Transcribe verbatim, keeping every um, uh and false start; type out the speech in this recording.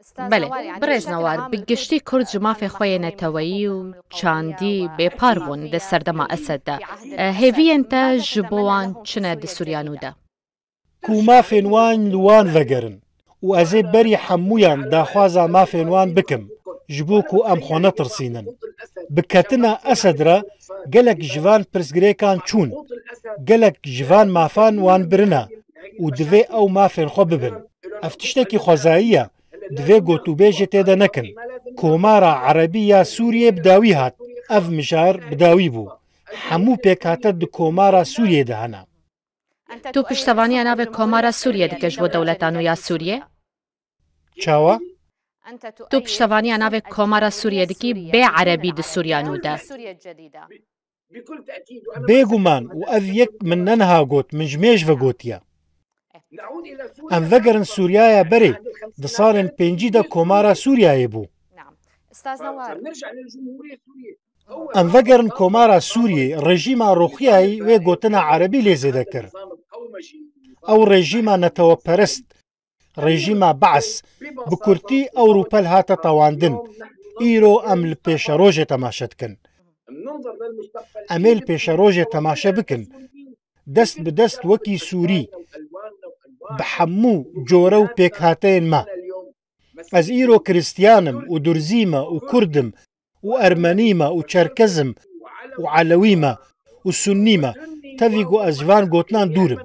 Belê, birêz Newar, bi giştî Kurd ji mafê xwe yê neteweyî û çandî bêpar bûn di serdema Esed de. E, hêviyên te ji bo wan çi ne di Sûriya nû de? Ku mafên wan li wan vegerin û ez ê berî hemûyan daxwaza mafên wan bikim, ji bo ku em xwe netirsînin. Bi ketina Esed re gelek ji van pirsgirêkan çûn, gelek ji van mafan wan birine û divê ew mafên xwe bibin. Ev tiştekî xwezayî ye. Divê gotûbêjê tê de nekin. Komara Erebî ya Sûriyê bi dawî hat. Ev mijar bi dawî bû. Hemû pêkhate di Komara Sûriyê de hene. Tu piştevaniya navê Komara Sûriyê dike ji bo dewleta nû ya Sûriyê? Çawa? Tu piştevaniya navê Komara Sûriyê dikî bê Erebî di Sûriya nû de? Bêguman, û ev yek min ne niha got, min ji mêj ve gotiye. Em vegerin Sûriyaya berê, di salên pêncî de Komara Sûriyeyê bû. Em vegerin Komara Sûriyê, rejîma Roxiyayî wê gotina Erebî lê zêde kir. Ew rejîma neteweperest, rejîma Be's, bi kurtî ew rûpel hate tewandin. Îro em li pêşerojê temaşe dikin. Em ê li pêşerojê temaşe bikin. Dest bi dest wekî Sûrî, bi hemû cure û pêkhateyên me. Ez îro Krîstiyan im û Durzî me û Kurd im û Ermenî me û Çerkez im û Elewî me û Sunnî me. Tevî ku ez ji van gotinan dûr im.